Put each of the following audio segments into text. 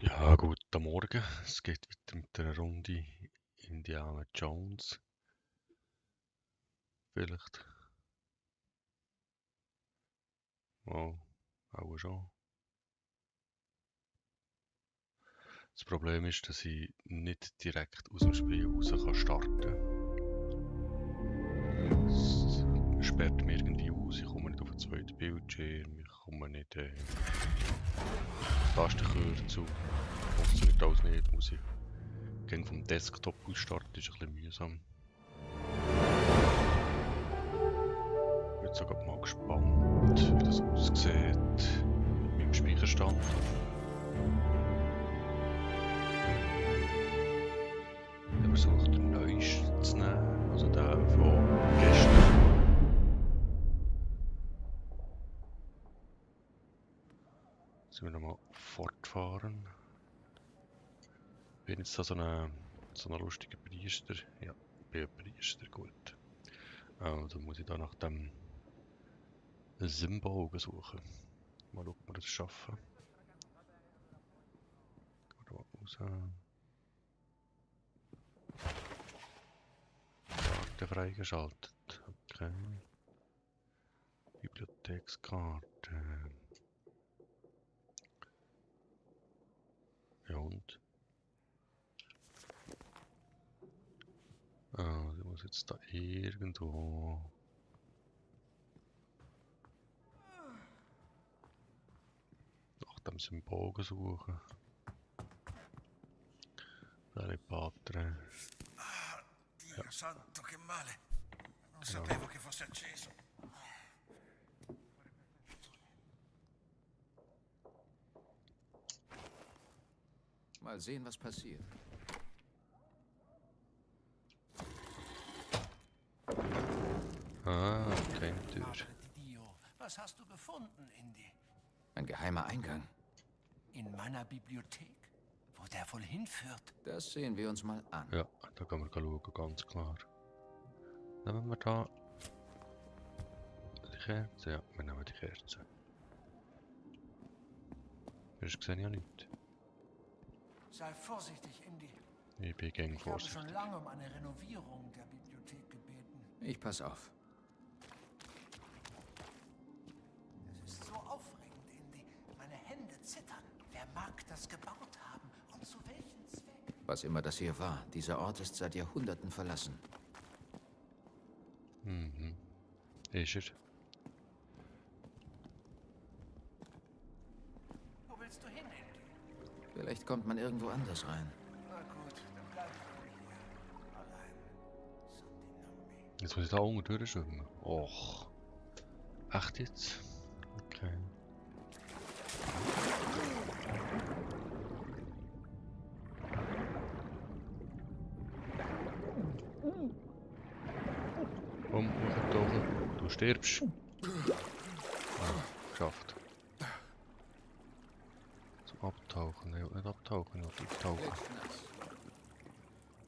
Ja, guten Morgen. Es geht weiter mit einer Runde Indiana Jones. Vielleicht. Oh, auch schon. Das Problem ist, dass ich nicht direkt aus dem Spiel raus kann starten. Es sperrt mich irgendwie aus, ich komme nicht auf den zweiten Bildschirm, ich komme nicht Tastenkürzel, funktioniert alles nicht, muss ich gegen vom Desktop aus starten, ist ein bisschen mühsam. Ich bin sogar mal gespannt, wie das aussieht mit meinem Speicherstand. Ich versuche den neuesten zu nehmen, also den von gestern. Jetzt müssen wir nochmal fortfahren. Bin jetzt da so ein lustiger Priester. Ja, ich bin ein Priester, gut. Also muss ich da nach dem Symbol suchen. Mal schauen, ob wir das schaffen. Gehen wir mal raus. Karte freigeschaltet. Okay. Bibliothekskarte. Ja und? Also ich muss jetzt da irgendwo nach dem Symbol suchen. Dale Patre. Dio santo, che male! Non Genau. sapevo che fosse acceso. Mal sehen, was passiert. Ah, keine Tür. Madre di Dio, was hast du gefunden, Indy? Ein geheimer Eingang. In meiner Bibliothek? Wo der wohl hinführt? Das sehen wir uns mal an. Ja, da können wir schauen, ganz klar. Nehmen wir da die Kerze? Ja, wir nehmen die Kerze. Hast du gesehen, ja nichts. Sei vorsichtig, Indy. Ich bin gegen Ich habe schon vorsichtig. lange um eine Renovierung der Bibliothek gebeten. Ich pass auf. Es ist so aufregend, Indy. Meine Hände zittern. Wer mag das gebaut haben? Und zu welchem Zweck? Was immer das hier war, dieser Ort ist seit Jahrhunderten verlassen. Mhm. Ist er? Wo willst du hin, Indy? Vielleicht kommt man irgendwo anders rein. Na gut, dann bleib ich wohl hier. Allein. Sandinammi. Jetzt muss ich da unten durchschwimmen. Och. Echt jetzt? Okay. Komm, hoch. Du stirbst. Ah, geschafft. Zum Abtauchen. Ich will nicht abtauchen, ich will auftauchen. Blitznass.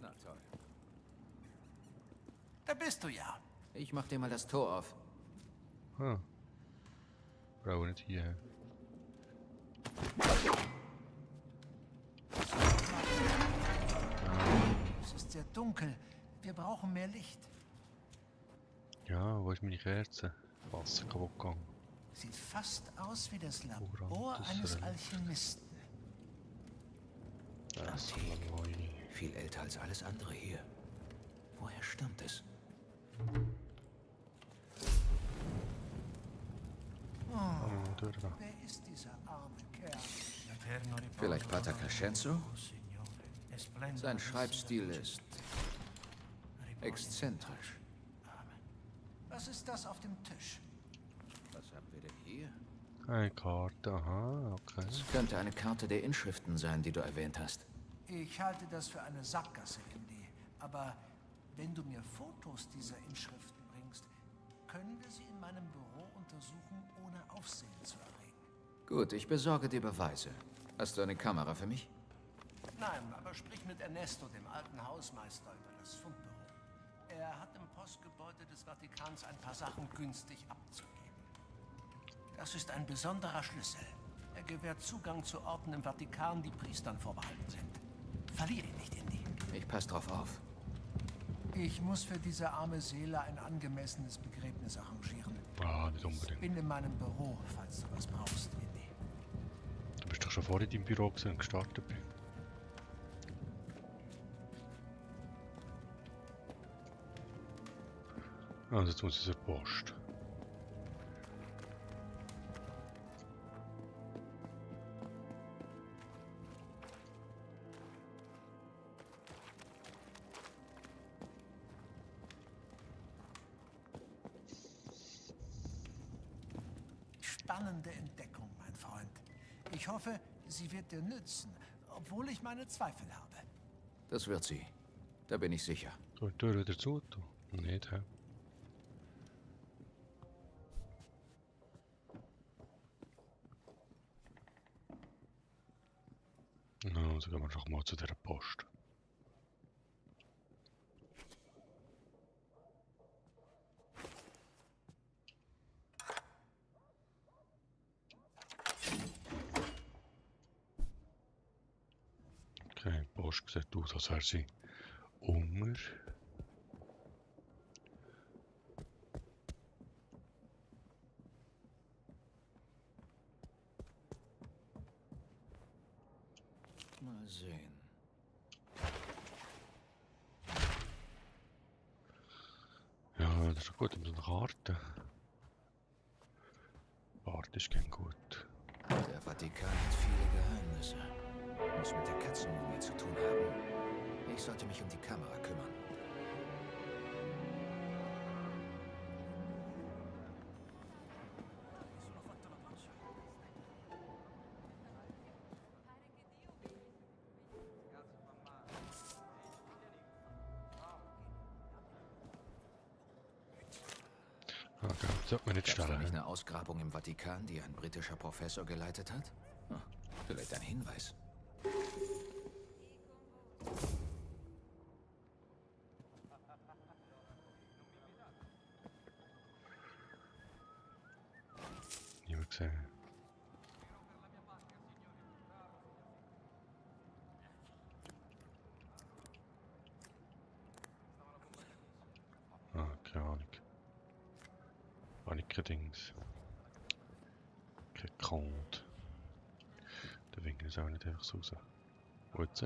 Na toll. Da bist du ja. Ich mach dir mal das Tor auf. Ah. Brauche nicht hier. Es ist sehr dunkel. Wir brauchen mehr Licht. Ja, wo ist meine Kerze? Wasser kaputt gegangen. Sieht fast aus wie das Labor Uranus eines Relikt. Alchemisten. Das Antik. ist neu. Viel älter als alles andere hier. Woher stammt es? Durchgehen. Wer ist dieser arme Kerl? Vielleicht Pater Crescenzo? Sein Schreibstil ist exzentrisch. Was ist das auf dem Tisch? Was haben wir denn hier? Eine Karte, aha, okay. Es könnte eine Karte der Inschriften sein, die du erwähnt hast. Ich halte das für eine Sackgasse, Indy. Aber wenn du mir Fotos dieser Inschriften bringst, können wir sie in meinem Büro untersuchen, ohne Aufsehen zu erregen. Gut, ich besorge dir Beweise. Hast du eine Kamera für mich? Nein, aber sprich mit Ernesto, dem alten Hausmeister, über das Fundbüro. Er hat im Postgebäude des Vatikans ein paar Sachen günstig abzugeben. Das ist ein besonderer Schlüssel. Er gewährt Zugang zu Orten im Vatikan, die Priestern vorbehalten sind. Verliere ihn nicht, Indy. Ich pass drauf auf. Ich muss für diese arme Seele ein angemessenes Begräbnis arrangieren. Ah, nicht unbedingt. Bin in meinem Büro, falls du was brauchst, Indy. Du bist doch schon vorher in deinem Büro gewesen und gestartet bin. Also jetzt muss ich zur Post. Spannende Entdeckung, mein Freund. Ich hoffe, sie wird dir nützen, obwohl ich meine Zweifel habe. Das wird sie. Da bin ich sicher. So, die Tür wieder zu tun? Nicht, hä? Na, also gehen wir doch mal zu dieser Post. Okay, die Post sieht aus, als wäre sie unter. Mal sehen. Ja, das ist gut, um so eine Karte. Karte ist kein gut. Der Vatikan hat viele Geheimnisse. Muss mit der Katzenmumie zu tun haben. Ich sollte mich um die Kamera kümmern. Okay, sollte man nicht Gab's da stellen. nicht hä? eine Ausgrabung im Vatikan, die ein britischer Professor geleitet hat? Hm, vielleicht ein Hinweis. Niemand gesehen. Ah, keine Ahnung. Habe ich kein Dings. Kein Konto. Der Winkel ist auch nicht einfach so raus. Wo jetzt?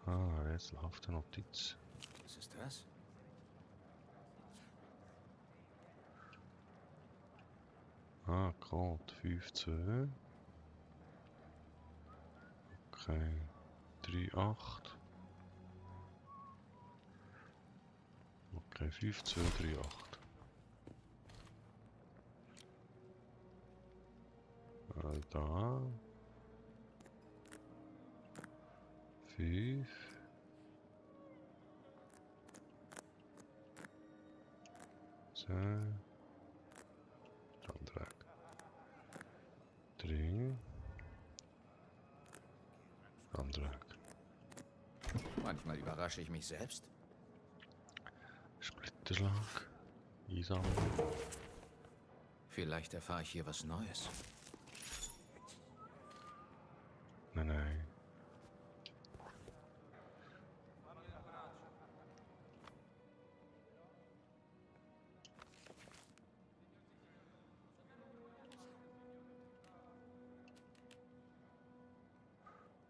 Ah, rätselhafte Notiz. Was ist das? Ah, Code 5-2. Okay. 3-8. Okay, 5-2-3-8. Da. 5. 10. Antrag. 3. Antrag. Manchmal überrasche ich mich selbst. Splitterschlag. Einsammeln. Vielleicht erfahre ich hier was Neues. Nein, nein.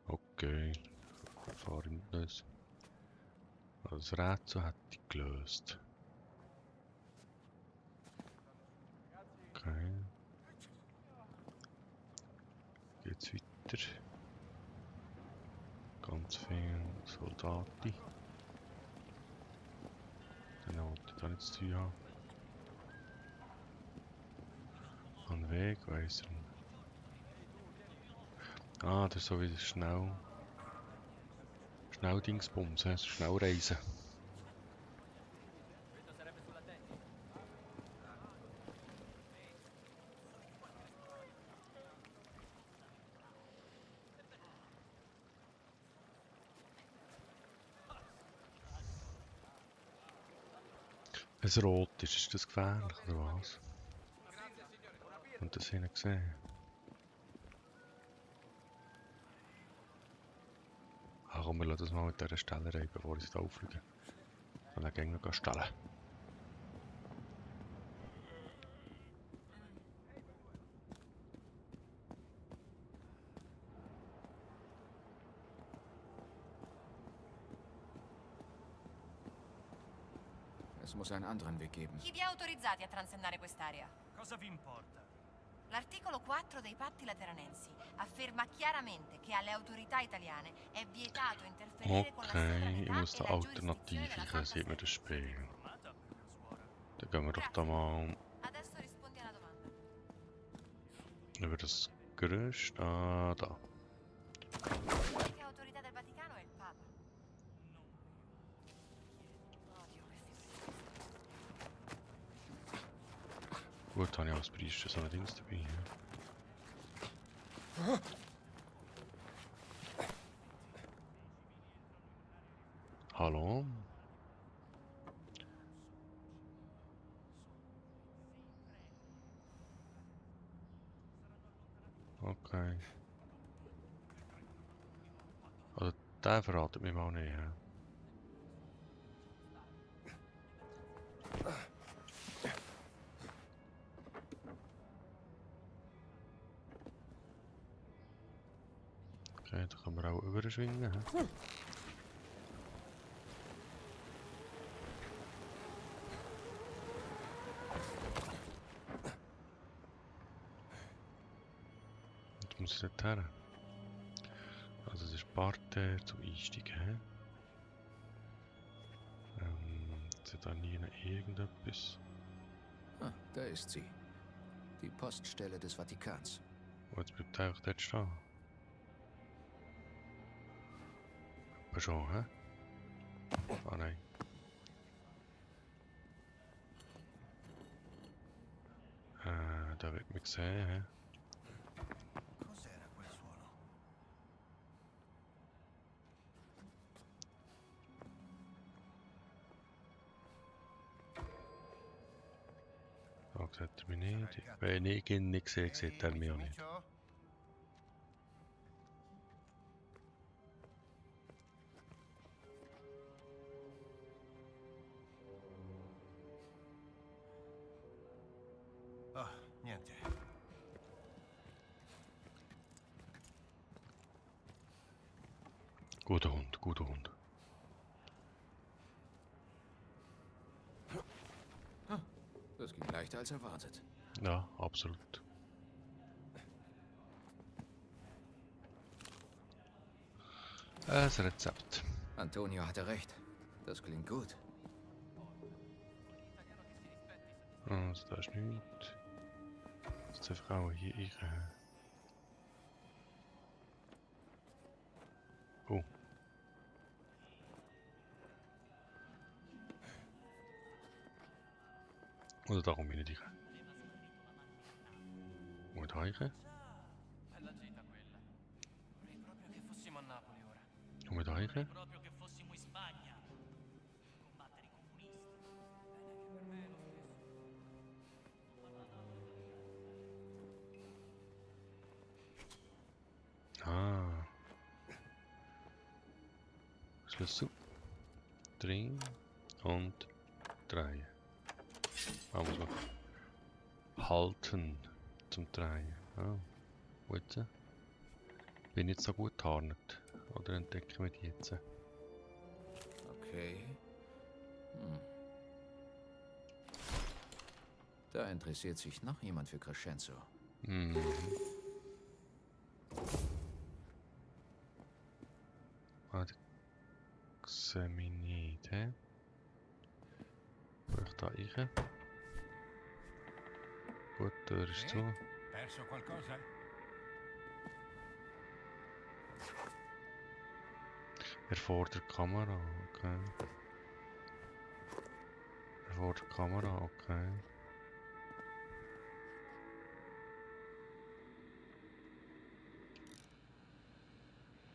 Okay. Erfahren das. Das Rätsel hat die gelöst. Okay. Geht's weiter. Ganz viele Soldaten. Dann wollte ich da nichts zu tun haben. An Weg, weiss ich nicht. Ah, das ist so wie das Schnelldingsbums, das Schnellreisen. ein Rot ist das gefährlich oder was? Und das hinten gesehen. Ach komm, wir lassen das mal mit dieser Stelle rein, bevor ich es da auffliege. Und dann gehen wir stellen. Es muss einen anderen Weg geben. Chi vi ha autorizzati a transennare quest'area? Cosa vi importa? L'articolo 4 dei patti lateranensi afferma chiaramente che alle autorità italiane è vietato interferire con la Okay, ich sovranità muss e da la giurisdizione alternativ della ich Santa sieht man Sede. das Spiel. Informata per suora. Dann gehen wir doch da mal Adesso rispondi alla domanda. über das Gerüst. Ah, da. L'unica autorità del Vaticano è il Papa. Odio questi protesti. Gut, habe ich als Priester so ein Dings dabei. Ja. Hallo? Okay. Also, der verratet mich mal nicht. Ja. Okay, da können wir auch überschwingen. Hä? Jetzt muss ich nicht her. Also, es ist Parterre zum Einsteigen. Hä? Jetzt hat da nie irgendetwas. Ah, da ist sie. Die Poststelle des Vatikans. Oh, jetzt bleibt er einfach dort stehen. Aber schon, hä? Ah nein. Da wird man gesehen, hä? Cos'era quel suono? Da sieht er mich nicht. Wenn ich ihn nicht sehe, sieht er mich auch nicht. Oh, niente. Guter Hund, guter Hund. Das ging leichter als erwartet. Ja, absolut. Das Rezept. Antonio hatte recht. Das klingt gut. Also, da ist nichts. Jetzt einfach auch hier rein. Oh. Oder da komme ich nicht rein. Wo da rein? Bella gita quella. Vorrei proprio che fossimo a Napoli ora. Wo da rein? Proprio che fossimo in Spagna. Combattere i comunisti. Bene, che per me è lo stesso. Ah. Schlüssel. 3 und 3. Ah, muss man halten zum Drehen. Ah, gut. Bin ich jetzt so gut getarnt? Oder entdecken wir die jetzt? Okay. Da interessiert sich noch jemand für Crescenzo. Mhm. Ah, die sehen mich nicht, hä? Wo ich da rein? Gut, Tür ist zu. Perso qualcosa? Erfordert Kamera, okay. Erfordert Kamera, okay.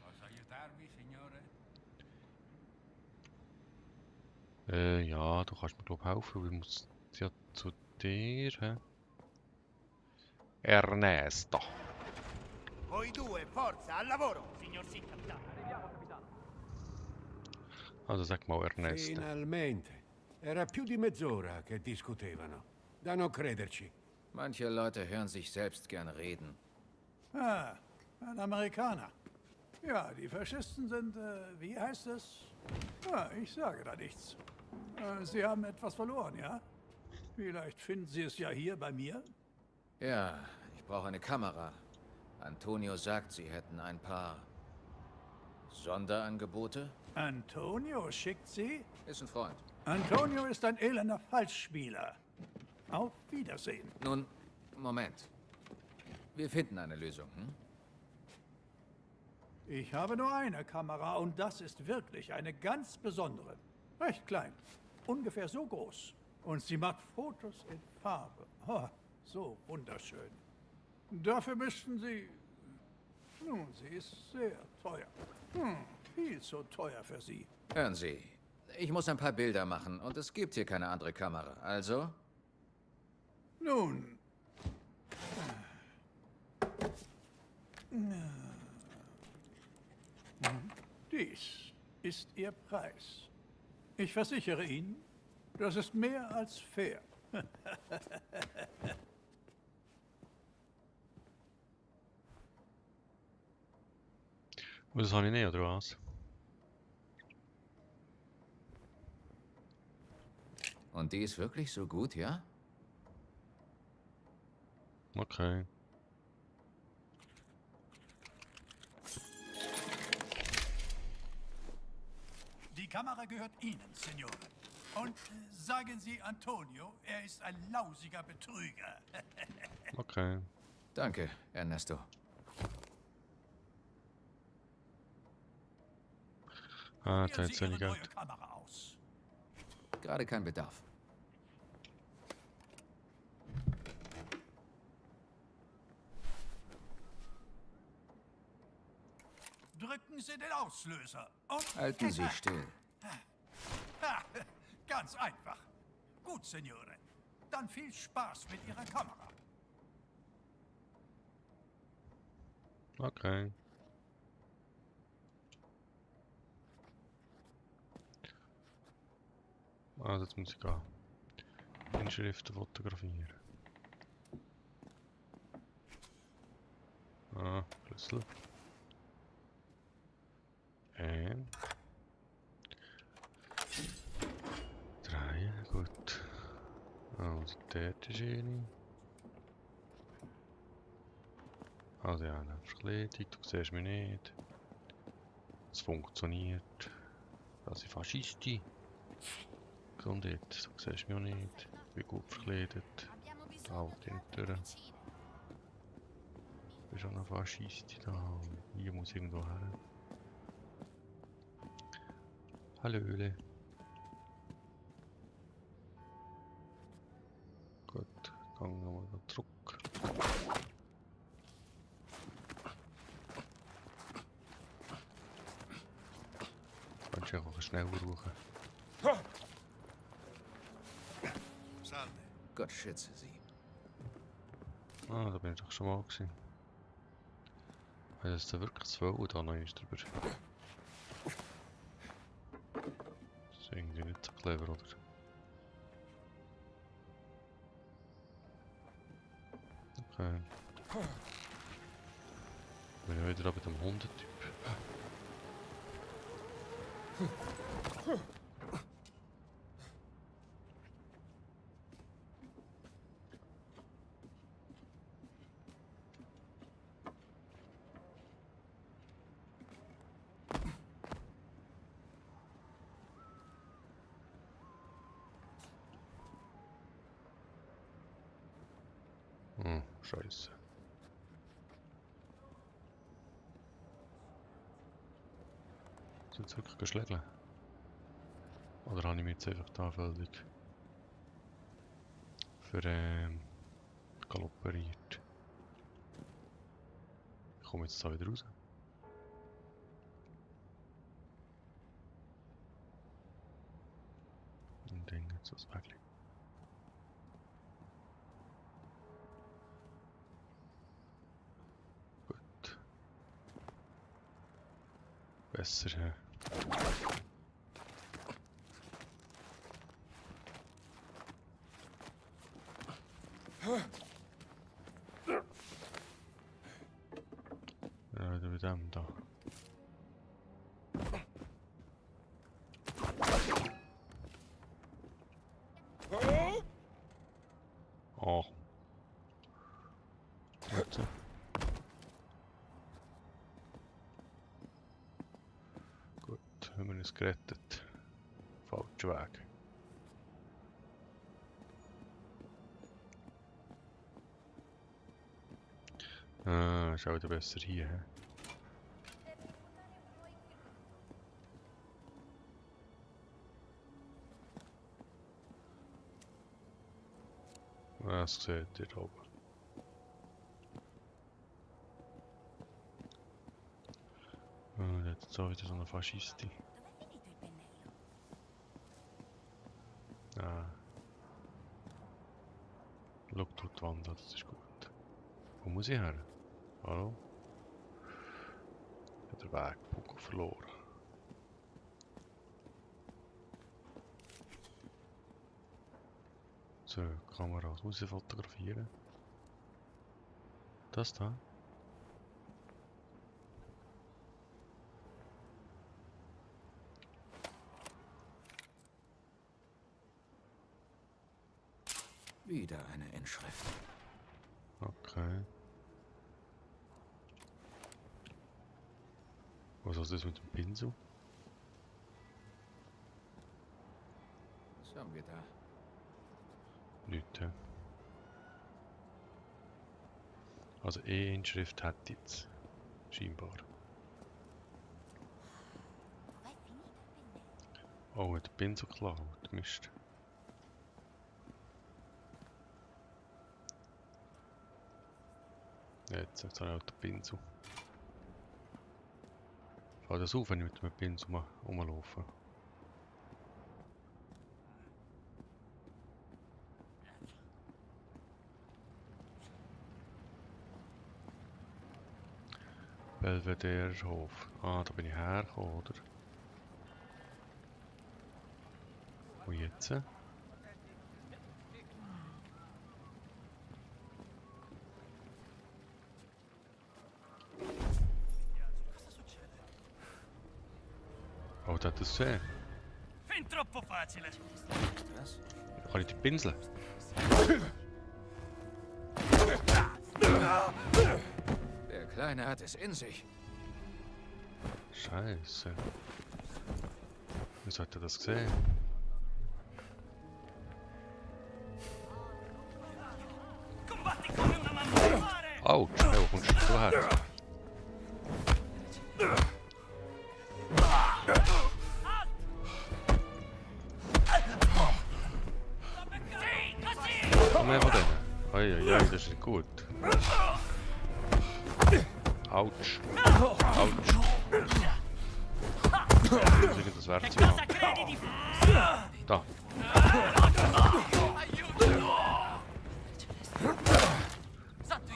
Posso aiutarvi, signore? Ja, du kannst mir glaub helfen, weil ich muss ja zu dir, hä? Ernesto. Voi due, forza, al lavoro! Signor sì, capitano. Also sag mal Ernesto. Finalmente. Era più di mezz'ora che discutevano. Da non crederci. Manche Leute hören sich selbst gern reden. Ah, ein Amerikaner. Ja, die Faschisten sind, wie heißt es? Ah, ich sage da nichts. Sie haben etwas verloren, ja? Vielleicht finden Sie es ja hier bei mir? Ja, ich brauche eine Kamera. Antonio sagt, Sie hätten ein paar Sonderangebote. Antonio schickt Sie? Ist ein Freund. Antonio ist ein elender Falschspieler. Auf Wiedersehen. Nun, Moment. Wir finden eine Lösung, hm? Ich habe nur eine Kamera und das ist wirklich eine ganz besondere. Recht klein. Ungefähr so groß. Und sie macht Fotos in Farbe. Oh, so wunderschön. Dafür müssten Sie... Nun, sie ist sehr teuer. Viel zu teuer für Sie. Hören Sie, ich muss ein paar Bilder machen und es gibt hier keine andere Kamera. Also, Nun... Dies ist Ihr Preis. Ich versichere Ihnen, das ist mehr als fair. Und das habe ich nicht, oder was? und die ist wirklich so gut, ja? Okay. Die Kamera gehört Ihnen, Signore. Und sagen Sie Antonio, er ist ein lausiger Betrüger. Okay. Danke, Ernesto. Ah, da Wählen hat Sie Ihre wenig neue Geld. Kamera aus. Gerade kein Bedarf. Drücken Sie den Auslöser. Und Halten Sie still. Ha, ganz einfach. Gut, Signore. Dann viel Spaß mit Ihrer Kamera. Okay. Also jetzt muss ich gehen. Inschriften fotografieren. Ah, Schlüssel. Drei, gut. Also dort ist eine. Also ja, eine Verkleidung, du siehst mich nicht. Es funktioniert. Das ist Faschisti. Gesundheit, du siehst mich auch nicht. Ich bin gut verkleidet. Abbiamo Da bisogno halt di hinterher. medicine. Ich bin schon ein Faschisti da. Hier muss ich irgendwo her. Hallöle. Gut, gehen wir mal zurück. Kannst du einfach schneller rufen. Salve. Gott schütze Sie. Ah, da bin ich doch schon mal gewesen. Das ist da wirklich zu viel da noch ist drüber. Das ist irgendwie nicht so clever, oder? Okay. Bin ich wieder da bei dem Hundetyp. Hm, scheiße. Ist jetzt wirklich geschlagen? Oder habe ich mich jetzt einfach da völlig galopperiert? Ich komme jetzt da wieder raus. So das Päckchen. Gut. Besser, hä? Ja, wieder mit dem da. Oh. Warte. Gut, haben wir uns gerettet. Falscher Weg. Ah, ist auch wieder besser hier. Hä? Was seht ihr da oben? Oh, jetzt ist auch wieder so eine Faschistin. Dov'è finito il pennello? Ah. Schau durch die Wand, das ist gut. Wo muss ich her? Hallo? Ich habe den Wegpunkt verloren. So, Kamera, was muss ich fotografieren? Das da? Wieder eine Inschrift. Okay. Was ist das mit dem Pinsel? Was haben wir da? Nichts, ja. Also E-Inschrift hat jetzt. Scheinbar. Dov'è finito il pennello? Oh, hat der Pinsel geklaut. Mist. Jetzt habe ich auch den Pinsel. Fällt das auf, wenn ich mit dem Pinsel rumlaufe? Belvedere Hof. Ah, da bin ich hergekommen, oder? Und jetzt? Oh, da hat das gesehen. Fin troppo facile. Was? Da kann ich die pinseln. Der Kleine hat es in sich. Scheiße. Wieso hat er das gesehen? Combatti come una mamma mare. Autsch, hey, wo kommst du her? Sì, così. Komm her von denen. Eieiei, das ist nicht gut. Autsch. Autsch. Ich muss irgendwas Werkzeug Cosa haben. credi di fare? Da.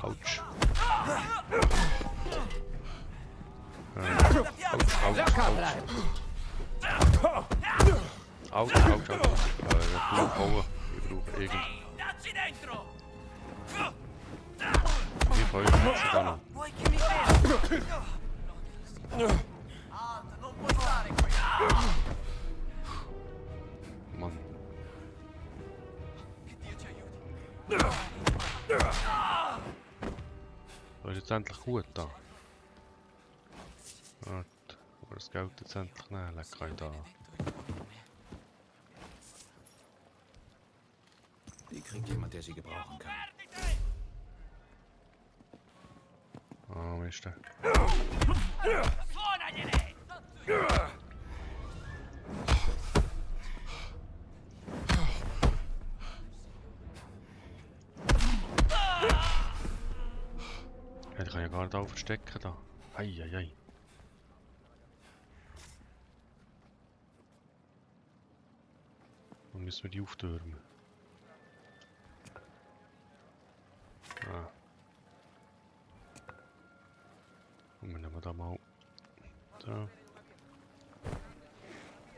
Autsch. Autsch, Autsch, Autsch. Ich brauche irgend... Dacci dentro. Wie voll ist das noch? Vuoi che mi fermi? Mann. So ist jetzt endlich gut da. Warte, aber das Geld jetzt endlich nehmen, lecker ich da. Die kriegt jemand, der sie gebrauchen kann. Ah, Mist. Suonagliene. Ja, die kann ja gar nicht auch verstecken da. Eieiei. Dann müssen wir die auftürmen. Ah. Und wir nehmen da mal... Da.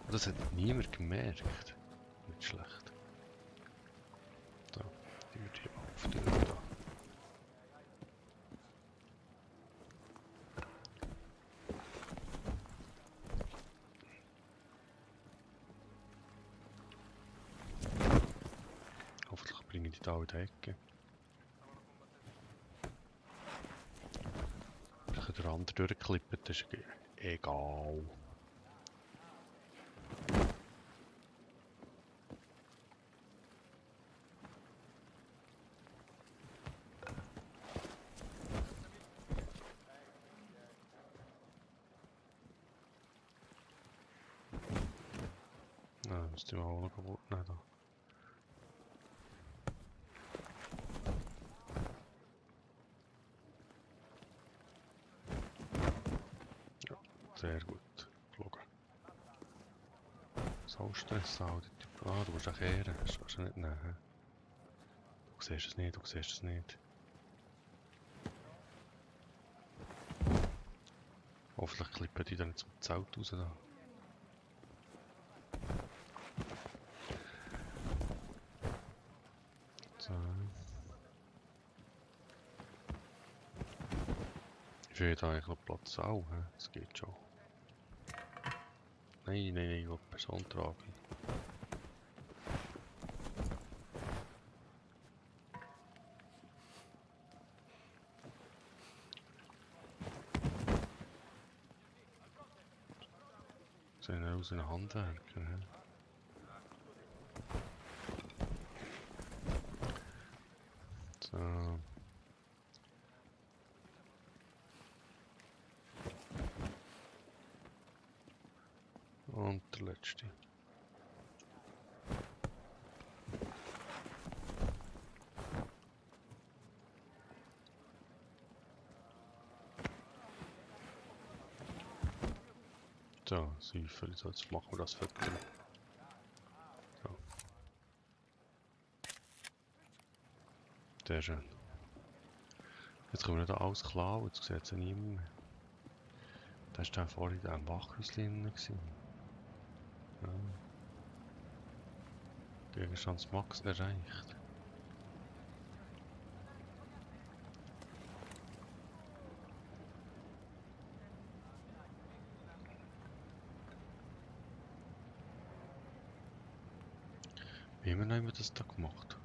Das hat niemand gemerkt. Nicht schlecht. Da, die wird hier auftürmen. Da. Hoffentlich bringen die da in die Ecke. Ich kann den anderen durchklippen, das ist egal. Ah, müsste ich mal auch noch kaputt nehmen. Da. Ja, sehr gut. Schauen. So Stress auch. Ah, du musst auch kehren. Das kannst du nicht nehmen. He? Du siehst es nicht, du siehst es nicht. Hoffentlich klippen die dann nicht zum Zelt raus. Da. So. Ich will da eigentlich noch Platz auch. He? Das geht schon. Nein, nein, nein, ich will die Person tragen. Sehen aus wie ein Handwerker. He? So. Und der letzte. So, Seifel, jetzt machen wir das Foto. So. Sehr schön. Jetzt können wir da alles klauen, jetzt sieht es ja niemand mehr. Da war dann vorhin in diesem Wachhäuschen drin. Ja. Gegenstandsmax erreicht. Wie haben wir das da gemacht?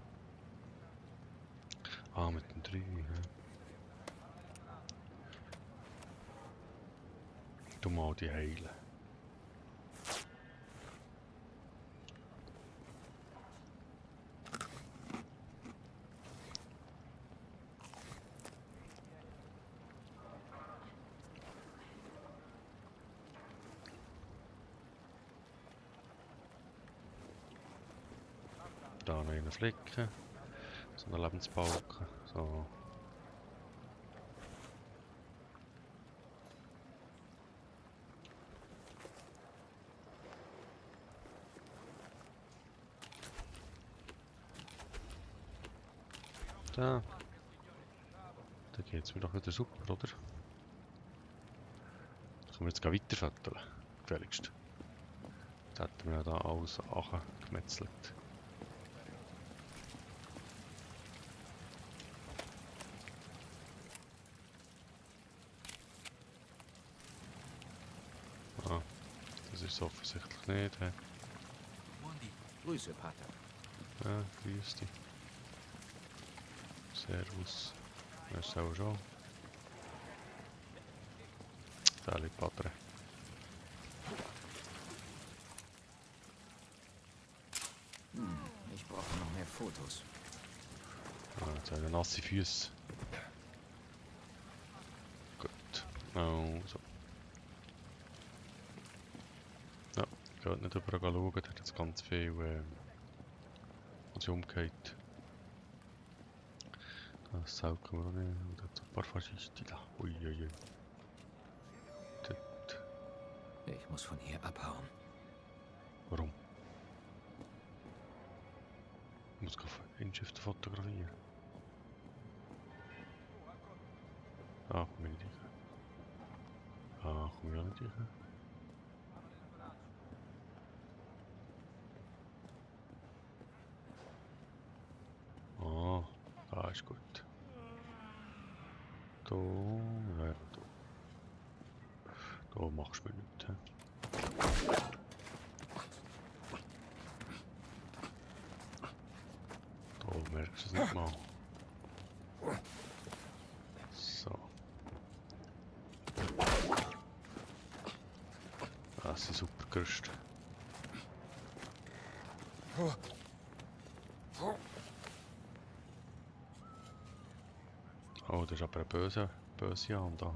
Ah, mit den 3. Ja. Du mal die heilen. Da noch einen Flicken. So einen Lebensbalken. So. Da. Da geht's mir doch wieder super, oder? Da können wir jetzt weiter föteln. Gefälligst. Jetzt hätten wir ja da alles angemetzelt. Ah, das ist offensichtlich nicht. He? Grüße, Pater. Ja, grüß dich. Servus. Das ist auch schon. Salut, Padre. Ich brauche noch mehr Fotos. Ah, jetzt haben wir nasse Füße. Gut. Also. Ja, ich gehe nicht überall schauen, da hat jetzt ganz viel was umgeht. Das saugen wir auch nicht. Und hat ein paar Faschisten da. Uiuiui. Dort. Ich muss von hier abhauen. Warum? muss Inschriften fotografieren. Ah, komm ich nicht rein. Ah, komm ich auch nicht rein. Ah, da ist gut. Da, ja, da machst du mir nichts. He? Da merkst du es nicht mal. So. Das sind super Gerüste. Oh, das ist aber eine böse Hand da.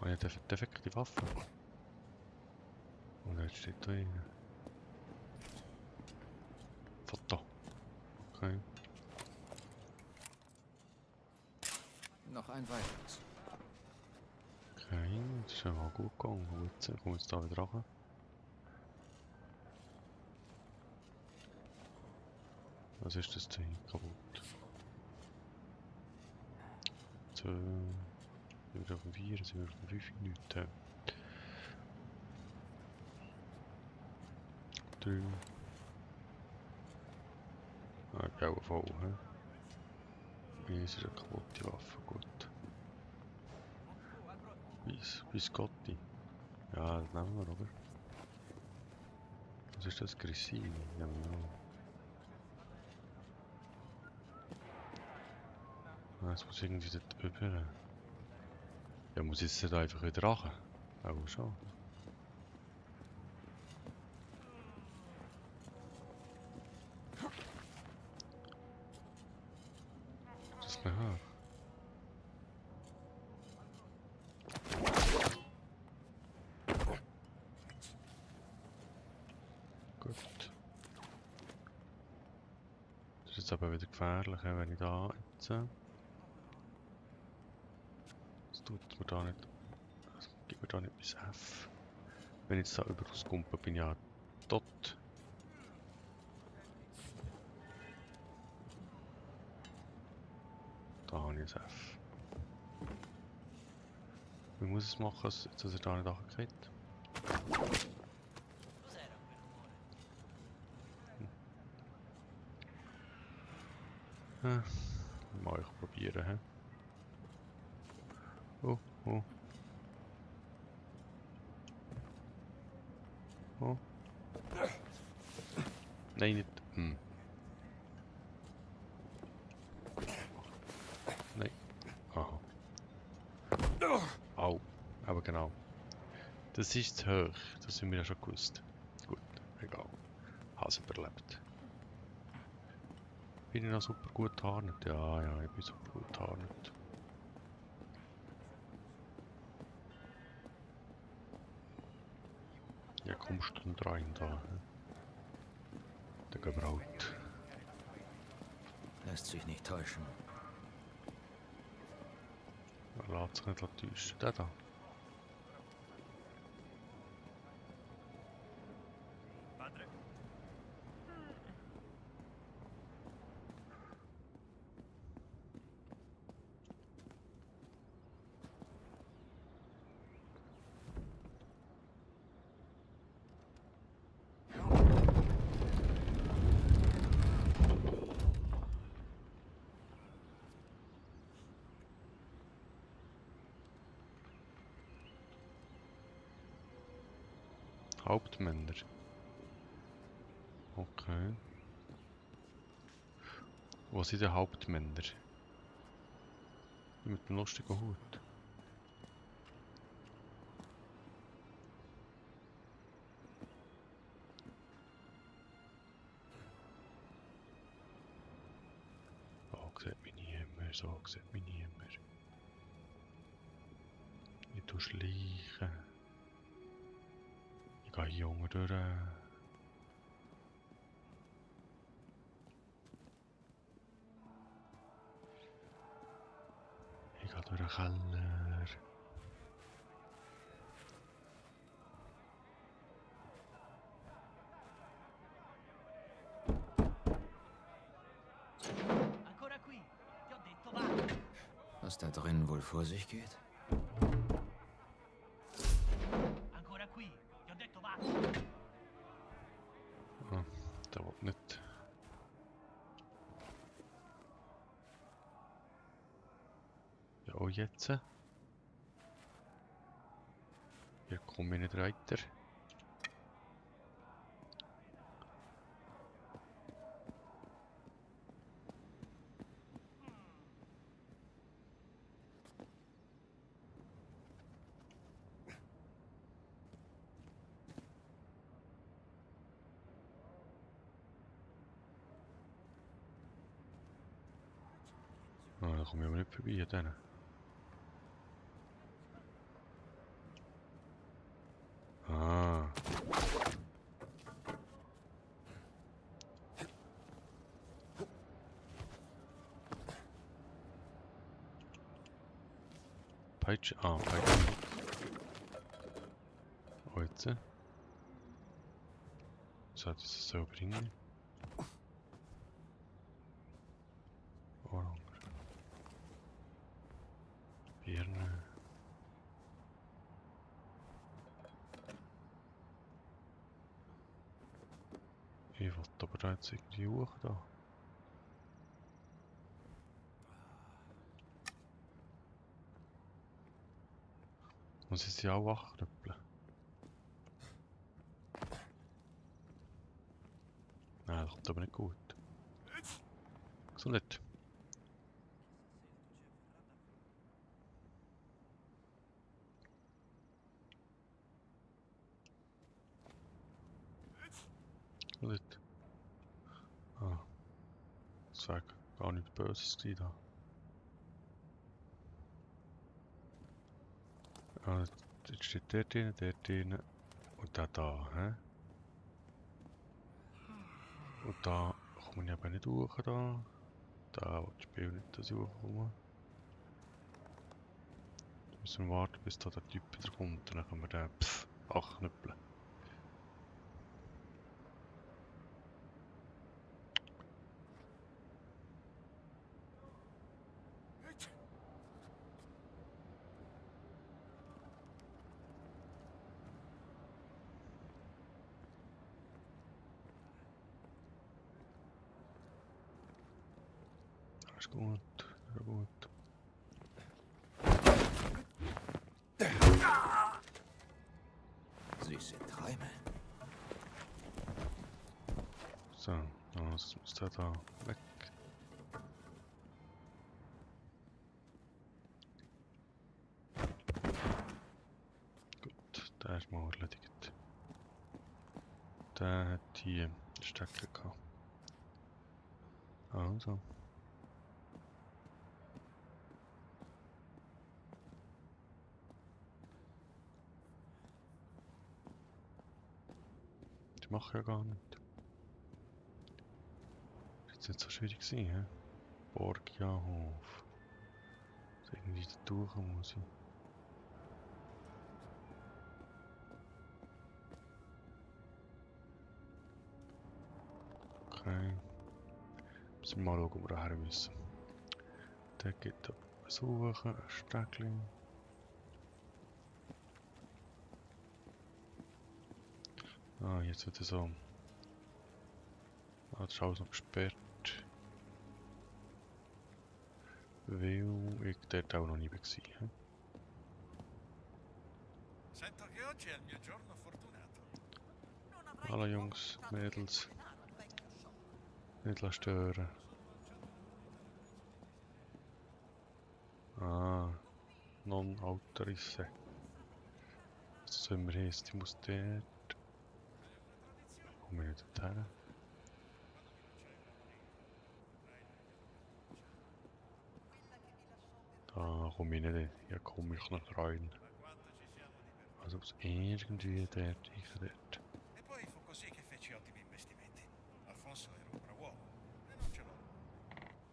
Oh, ja, defekte Waffe. Und jetzt steht da drin. Foto. Okay. Noch ein weiteres. Okay, das ist ja mal gut gegangen. Gut, kommen wir jetzt da wieder rein. Was ist das Ding? Kaputt. So. Sind wir auf dem 4, sind wir auf dem 5 Minuten. 3. Ah, gelbe voll, hä? Hier ist eine kaputte Waffe, gut. Biscotti. Ja, das nehmen wir, oder? Was ist das? Grissini? Ja, genau. Ah, es muss irgendwie dort über. Ja, muss ich jetzt da einfach wieder rachen? Auch schon. Das ist nicht her. Gut. Das ist jetzt aber wieder gefährlich, wenn ich da jetzt... Das tut mir da nicht... Das gibt mir da nicht mein F. Wenn ich jetzt da über das Kumpen bin, ja tot. Da habe ich ein F. Wie muss ich es machen, dass er da nicht angekriegt? Cos'era quel rumore? Mal ich probieren, hä? Oh, oh. Oh. Nein, nicht. Nein. Aha. Au. Aber genau. Das ist zu hoch. Das haben wir ja schon gewusst. Gut, egal. Has überlebt. Bin ich noch super gut getarnt? Ja, ja, ich bin super gut getarnt. Ja, kommst du denn rein da? He? Der Gebraut. Lässt sich nicht täuschen. Er lässt sich nicht täuschen. Der da. Padre? Hauptmänner. Okay. Wo sind die Hauptmänner? Die mit dem lustigen Hut. So sieht mich niemand, so sieht mich niemand. Ich tue schleichen. Ich gehe hier unten durch. der Keller. Ancora qui. Ti ho detto va. Was da drin wohl vor sich geht? Ancora qui. Ti ho detto va. Ah, der will nicht. Ja, auch jetzt. Hier komme ich nicht weiter. Ah, da komme ich aber nicht vorbei an denen. Ah. Peitsche. Ah, Peitsche. Oh, jetzt. Sollte ich es so bringen? Orange. Birne. Ich wollte aber da jetzt irgendwie hoch da. Muss ich sie auch wachknüppeln? Nein, das kommt aber nicht gut. Gesundheit. Gesundheit. Ah, das war gar nichts Böses gewesen da. Ah, jetzt steht der drin und der da, hä? Und da komme ich aber nicht hoch da. Da will das Spiel nicht, dass ich hochkomme. Müssen wir warten, bis da der Typ wieder kommt, dann können wir den anknüppeln. Alles gut, sehr gut. Süße Träume. So, das muss der da weg. Gut, der ist mal erledigt. Der hat hier Stecker gehabt. Also. Die machen ja gar nicht. Das ist jetzt nicht so schwierig gewesen, hä? Borgiahof. Also irgendwie da durch muss ich. Okay. Müssen wir mal schauen, wo wir her müssen. Der geht da suchen, ein Steckchen. Ah, jetzt wird er so. Ah, das ist alles noch gesperrt. Weil ich dort auch noch nie war. He? Sento che oggi è il mio giorno fortunato. Hallo Jungs, Mädels. Nicht lassen stören. Ah, non autorisse. Was soll immer heißen? Ich muss dort. Komme ich nicht dorthin? Da komme ich nicht hin. Hier komme ich noch rein. Also ob es irgendwie dort, ich dort. E poi fu così che feci ottimi investimenti. Alfonso era un bravo uomo e non ce l'ho.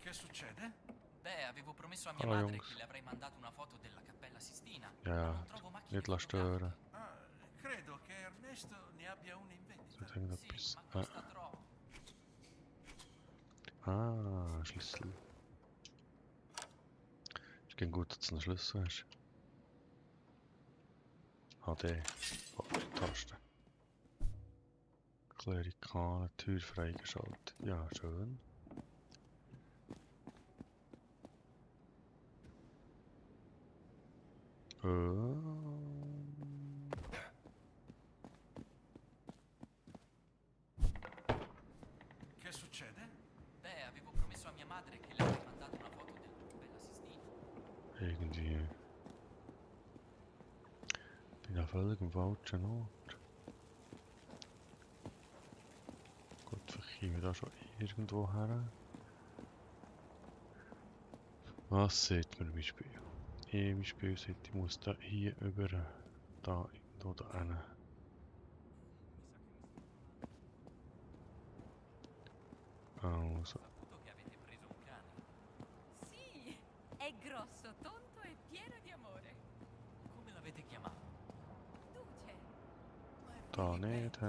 Che succede? Beh, avevo promesso a mia Hallo madre Jungs. che le avrei mandato una foto della Cappella Sistina. Ja, ma ja, non trovo macchine nicht lassen fotografie. stören. Ah, credo che Ernesto ne abbia una in vendita. Sollte Sì, irgendetwas... ma costa troppo. Schlüssel. Ist kein gut, dass du einen Schlüssel hast. HD. Falsche Taste. Klerikale Tür freigeschaltet. Ja, schön. Che succede? Beh, avevo promesso a mia madre che le avrei mandato una foto della Cappella Sistina. Irgendwie. Bin auf völlig am falschen Ort. Gut, vielleicht kommen wir da schon irgendwo her. Was sieht man im Spiel? Im Spiel sieht, ich muss da hier über, da irgendwo da hin. Also, Saputo che avete preso un cane. Sì, è grosso, tonto e pieno di amore. Come l'avete chiamato? Duce, da nicht.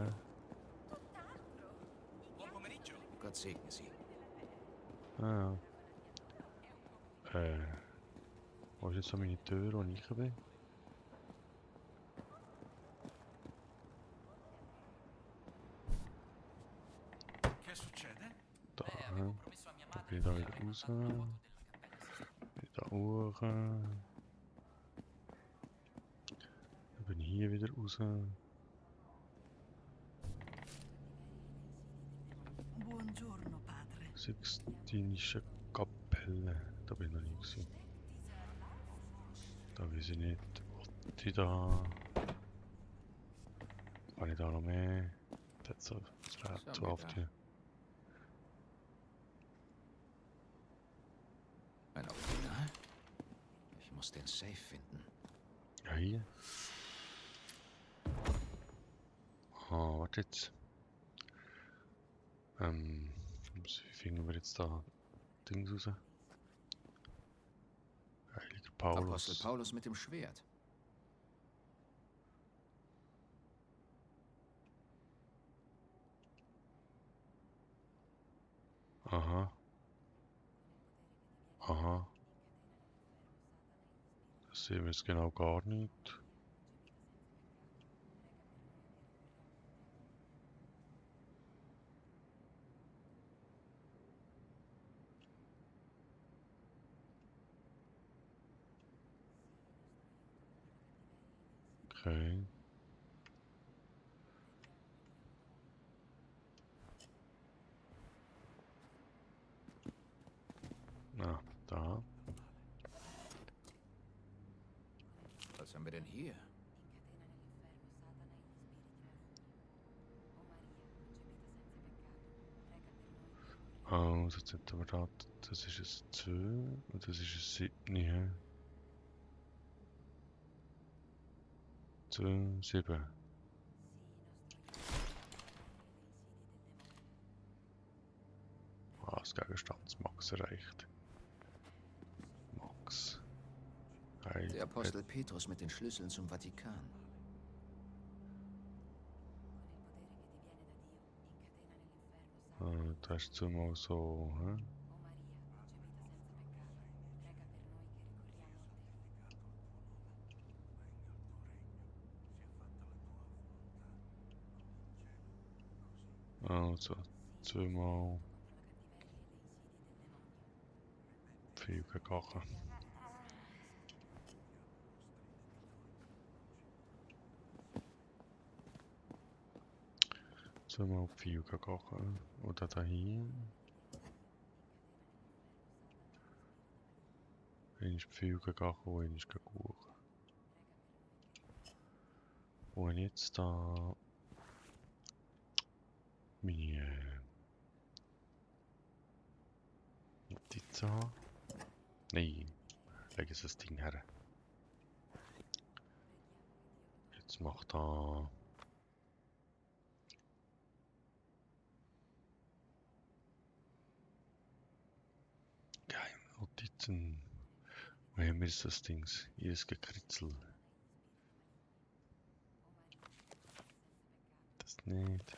tutt'altro. Buon pomeriggio. Gott segne Sie. Ah. Wo ist jetzt so meine Tür, wo ich bin? Che succede? Da, Beh, avevo promesso a mia da madre bin ich che da le wieder avrei raus. mandato una foto della Cappella Sistina. Bin da hoch. Dann bin ich hier wieder raus. Buongiorno, padre. Sixtinische Kapelle. Da bin ich noch nie gewesen. Da weiß ich nicht. Was ich da? Kann ich da noch mehr? Das so das Rätsel So, auf geht die. Ein Original? Ich muss den Safe finden. Ja, hier. Ah, warte jetzt. Wie finden wir jetzt da Dings raus? Heiliger Apostel Paulus. Paulus mit dem Schwert. Aha. Aha. Das sehen wir jetzt genau gar nicht. Okay. Na, da. Was haben wir denn hier? Also, jetzt hätten wir da, das ist ein 2 und das ist ein 7. Hä? 2, 7. Ah, das Gegenstandsmax erreicht. Max. Heil. Der Apostel Petrus mit den Schlüsseln zum Vatikan. Da ist zumal so, hä? Also, zweimal viel gekocht. Zweimal viel gekocht. Oder da hier. Einmal viel gekocht und einmal gekocht. Und jetzt da meine Notizen haben. Nein, legen Sie das Ding her. Jetzt macht da. Geil, Notizen. Wo haben wir jetzt das Ding? Hier ist gekritzelt. Das nicht.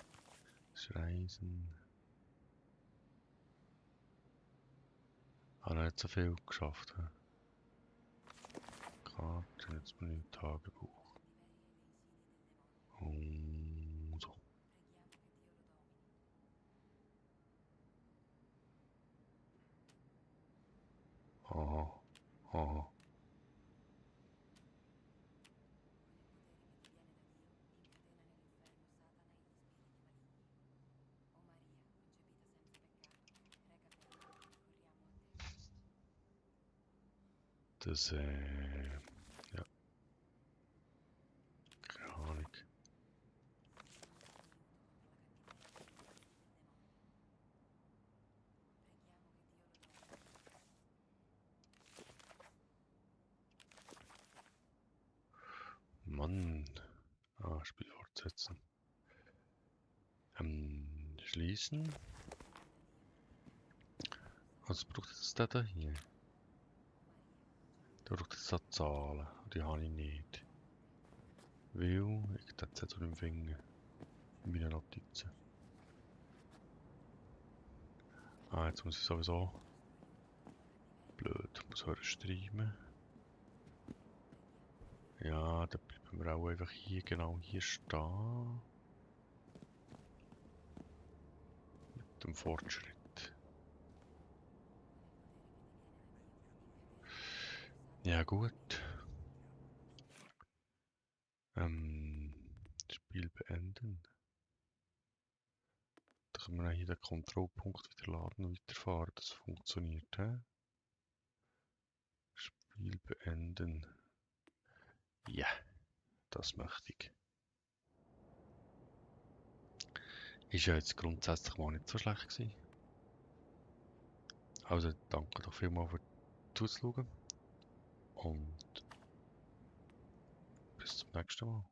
Das Reisen. Ah, nicht so viel geschafft. Karte, jetzt bin ich im Tagebuch. Und so. Aha. Aha. Das, ja. Keine Ahnung. Mann. Ah, Spiel fortsetzen. Schließen. Was braucht jetzt der da hier? Der braucht jetzt da Zahlen. Die habe ich nicht. Weil ich den Zettel im Finger. In meinen Notizen. Ah, jetzt muss ich sowieso. Blöd, muss hören streamen. Ja, da bleiben wir auch einfach hier, genau hier stehen. Mit dem Fortschritt. Ja gut. Spiel beenden. Da können wir hier den Kontrollpunkt wieder laden und weiterfahren. Das funktioniert, hä? Spiel beenden. Ja, das möchte ich. Ist ja jetzt grundsätzlich mal nicht so schlecht gewesen. Also danke doch vielmals für Zuschauen und bis zum nächsten Mal.